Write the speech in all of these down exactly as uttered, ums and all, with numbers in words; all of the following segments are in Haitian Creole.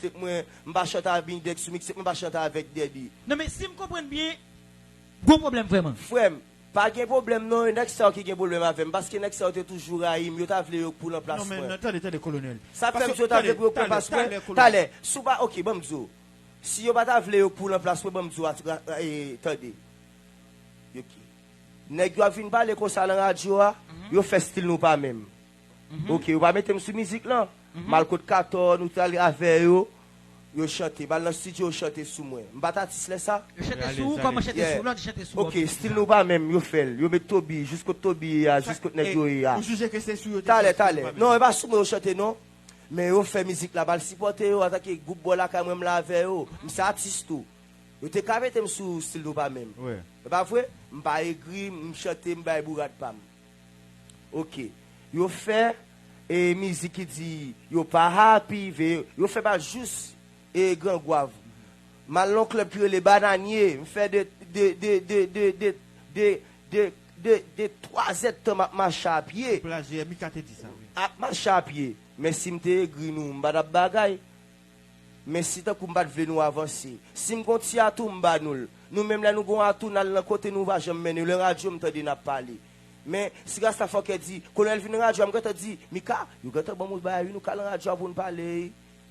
mixtape mwen, m pa chante avèk Bindex sou mixtape mwen, m pa chante avèk Daddy. Non, men si m konprann byen, gwo pwoblèm vrèman. Frè m, pa gen pwoblèm non, e nèg sa yo ki gen pwoblèm avè m, paske nèg sa yo te toujou rayi m, yo ta vle yo k poul an plas mwen. Non, men tande, tande, kolonèl. Sa fè m di yo ta vle pou yo k poul an plas mwen. Talè, talè, si w pa, oke, ban m di w. Si yo pa ta vle yo k poul an plas mwen, ban m di w, atra- e, tande. Yo ki- Nèg yo ap vin pale konsa nan radyo a, yo fè stil nou pa menm. Oke, yo pa mete m sou mizik lan. M al kot Katò, nou t al avè yo, yo chante. M al nan estidyo, yo chante sou mwen. M pa t atis lè sa. Yo chante sou ou, kòman chante sou ou? Lòt chante sou ou. Oke, stil nou pa menm, yo fè l. Yo met Toby, jis kot Toby ye a, jis kot nèg yo ye a. Ou jije ke se sou yo te fè stil nou pa menm? Talè, talè. Non, e pa sou mwen yo chante, non. Men yo fè mizik la, m al sipòte yo antanke gwoup bò lakay mwen, m la avè yo. M se atis tou. Yo te ka mete m sou stil nou pa menm. E pa vre? M pa egri, m chante, m bay bourad pa m. Oke. Yo fè e mizik ki di yo pa happy, ve, yo fè bal jous e Gran Gwav. M al nan klèb ki rele Bananye, m fè de de de de de de de de de de twa zèdtan m ap mache a pye. Plajè, Mika te di sa, wi. Ap mache a pye. Men si m te egri nou, m pa t ap bagay. Men si tankou m pa t vle nou avanse, si m gon ti atou, m ba nou l. Nou menm lè nou gon atou, n al nan kote nou pa janm mennen. Lè radyo m tande n ap pale. Men si Rasta Fòkè di, Kolonèl vin nan radyo a, m gentan di, Mika, yo gentan ban m yon bagay wi, nou ka al nan radyo a pou n pale.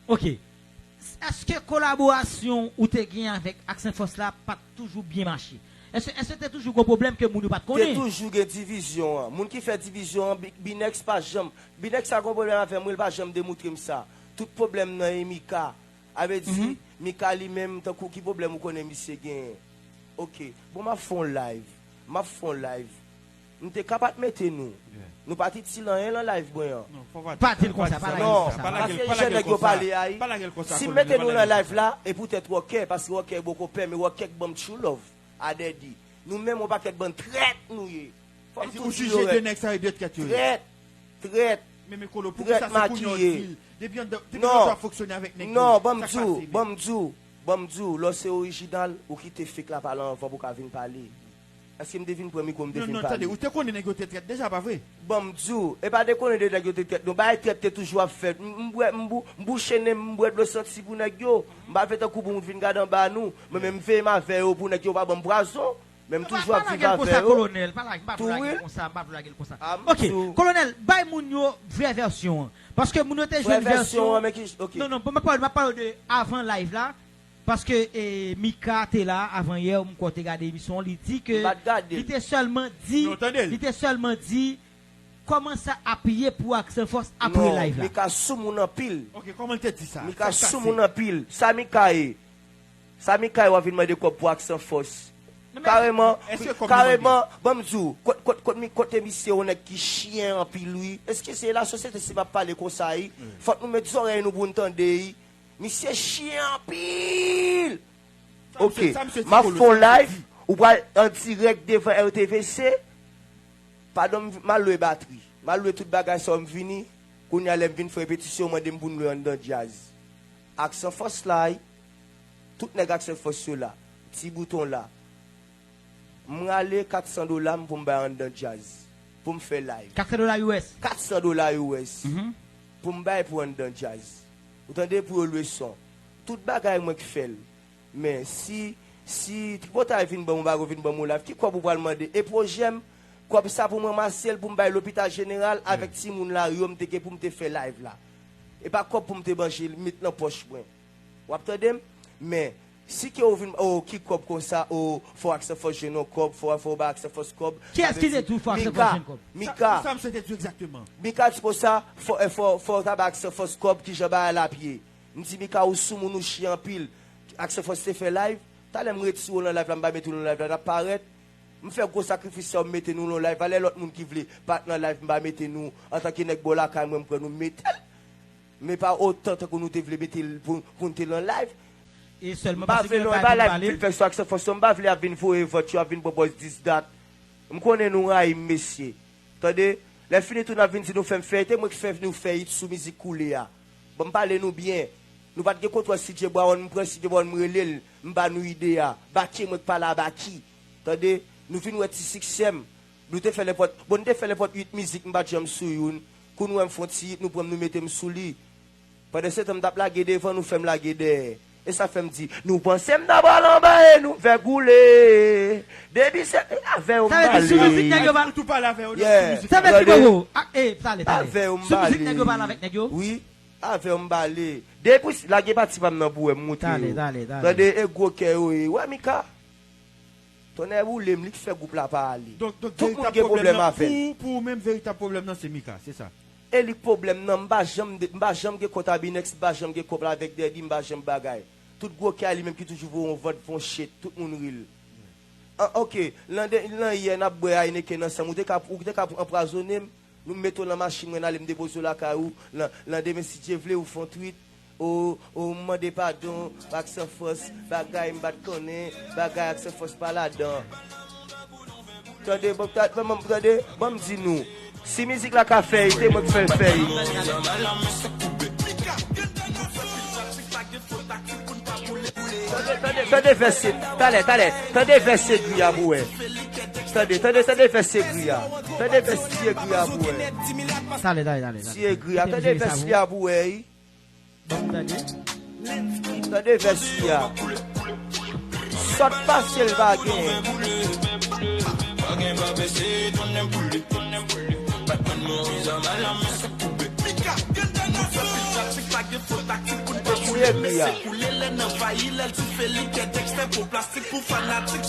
Oke. Èske kolaborasyon ou te gen avèk Accent Force la pa t toujou byen mache? Èske, èske te toujou gon pwoblèm ke moun yo pa t konnen? Te toujou gen divizyon an. Moun ki fè divizyon an, Bi- Binex pa janm. Binex sa gon pwoblèm avè m, wi, l pa janm demoutre m sa. Tout pwoblèm nan e Mika. A vle di, Mika li menm, tankou ki pwoblèm ou konnen misye genyen? Oke. Bon, m ap fè yon live. M ap fè yon live. M te ka pa t mete nou. Nou pa t itil anyen nan live mwen an. Non, fò pa di sa. Pa di l konsa, pa lage l konsa. Non, paske jan nèg yo pale a, si m mete nou nan live la, e poutèt Wòkè, paske Wòkè boko pè, men Wòkè k ban m true love a Daddy. Nou menm yon pakèt bann trèt nou ye. Fò m tou di yo rèd. Trèt. Trèt. Trèt makiye. Non, non, ban m di w, ban m di w, ban m di w, lè w se orijinal, ou kite fake la pale anvan pou w ka vin pale. Èske m te vin pran mikwo, m te vin pale? Non, non, tande, ou te konnen nèg yo te trèt deja, pa vre? Ban m di w, e pa dekonnen de nèg yo te trèt, non, bagay trèt te toujou ap fèt. M, m bwè, m bou-, m bouche nen m, m bwè dlo santi pou nèg yo. M pa vle tankou pou moun vin gade anba nou. Mwen menm, m veye m avè yo pou nèg yo pa ban m pwazon. Men m toujou ap viv avè yo. Pa lage l konsa, kolonèl. Pa lage, m pa vle lage l konsa, m pa vle lage l konsa. Oke, kolonèl, bay moun yo vrè vèsyon an. Paske moun yo te jwenn vèsyon. Non, non, m ap pale, m ap pale de avan live la. Paske, e, Mika te la avan yè, m kwè w te gade emisyon an, li di ke li te sèlman di, li te sèlman di kòman sa ap ye pou Accent Force apre live la. Non, Mika sou moun anpil. Oke, kòman l te di sa? Mika sou moun anpil. Sa Mika ye? Sa Mika ye, w ap vin mande kòb pou Accent Force? Kareman, kareman, ban m di w, kot, kot, kot, mi- kote misye yon nèg ki chen anpil, wi. Èske se lasosyete si m ap pale konsa, wi? Fòk nou met zòrèy nou pou n tande, wi. Misye chen anpil. Oke, m ap fè yon live, ou pral an dirèk devan R T V C. Padon, m, m al lwe batri. M al lwe tout bagay sa yo, m vini. Kounye a, lè m vin fè repetisyon, yo mande m pou n lwe anndan djaz. Accent Force la, wi. Tout nèg Accent Force yo la. Ti Bouton la. M rale kat san dola m pou m bay anndan djaz. Pou m fè live. Kat san dola U S? Kat san dola U S. Pou m bay pou anndan djaz. Ou tande, pou yo lwe son. Tout bagay mwen k fè l. Men si, si Tripotay vin ban m, ou pa vin ban m yon live, ki kòb ou pral mande? E pwojè m, kòb sa pou m ranmase l, pou m bay Lopital Jeneral avèk timoun lari yo, m te gen pou m te fè live la. E pa kòb pou m te manje l, met nan pòch mwen. W ap tande m? Men, si ke ou vin, o, ki kòb konsa, o, fò Accent Force jwenn yon kòb, fò, fò w bay Accent Force kòb. Kiyès ki te di w fò Accent Force jwenn kòb? Mika. Sa, sa misye te di w egzakteman? Mika di konsa, fò, e, fò, fò w ta bay Accent Force kòb, kijan bagay la ap ye. M di, Mika, ou sou moun, ou chen anpil. Accent Force te fè live. Talè m retire w nan live la, m pa mete w nan live la, n ap parèt. M fè gwo sakrifis sa yo, m mete nou nan live la. Lè lòt moun ki vle pa t nan live, m pa mete nou. Antanke nèg bò lakay mwen, m pran nou, m mete l. Men pa otan tankou nou te vle mete l pou, pou n te nan live. E sèlman paske nou pa vin pale. M pa vle non, e pa live m vin fè sou Accent Force, m pa vle y ap vin voye vant yo, ap vin pran pòz dis dat. M konnen nou rayi m, mesye. Tande, lè fini tou n ap vin di nou fè m fè, e te mwen k fè nou fè hit sou mizik Koule a. Bon, m pale nou byen. Nou pa t gen kontwòl C J Brown, m pran C J Brown, m rele l, m ba nou ide a. Baky e mwen k pale a Baky. Tande, nou vin wè ti siksè m. Nou te fè nenpòt, bon, nou te fè nenpòt uit mizik, m pa t janm sou youn. Kou nou wè m fè yon ti hit, nou pran m, nou mete m sou li. Pandan se tan m t ap lage devan, nou fè m lage dèyè. E sa fè m di, nou panse m ta pral anba e nou fè koule. Depi se avè yo m Sa vle di sou mizik nèg pale. Yo pa Ou tou pale avè yo Yeah. sou mizik Sa la. vle di Tande. Bobo. Ah, eh, talè, talè. Avè yo m Sou mizik pale. Nèg Yo pale avèk Nèg Yo. Wi, avè yo m pale. Depi lage pati pa m nan pou wè m moute Talè, yo. talè, talè. Tande, e gwo kè yo ye. Wè Mika? Tonnè boule m, li k fè gwoup la pa ale. Donk, donk Tout moun veritab gen pwoblèm pwoblèm nan, avè. Pou, pou ou menm, veritab pwoblèm nan, se Mika, se sa. E li k pwoblèm nan, m pa janm, de- m pa janm gen kont a Binex, m pa janm gen kont avèk Dèdi, m pa janm bagay. Tout gwo kè a li menm ki toujou voye yon vant, fè yon shit, tout moun ri l. An, ok, lan de- lan yè n ap bwè Heineken ansanm, ou te ka, ou te ka anpwazonnen m, nou mete w lan machin mwen ale m depoze w lakay ou, lan, landemen si Dye vle ou fè yon tweet, o, o, m mande padon, ak san fòs, bagay m pa t konnen, bagay ak san fòs pa ladan. Tande, bon, ta- ban m, tande, ban m di nou. Si mizik la ka fè, se mwen k fè l fè. Tande, tande, tande vès se, talè, talè, tande vès se gri a pou wè. Tande, tande, tande vès se gri a. Tande vès se gri a pou wè. Talè, talè, talè. Se gri a, tande vès li a pou wè. Tande vès li a. Sòt pase l pa gen. Se gri a.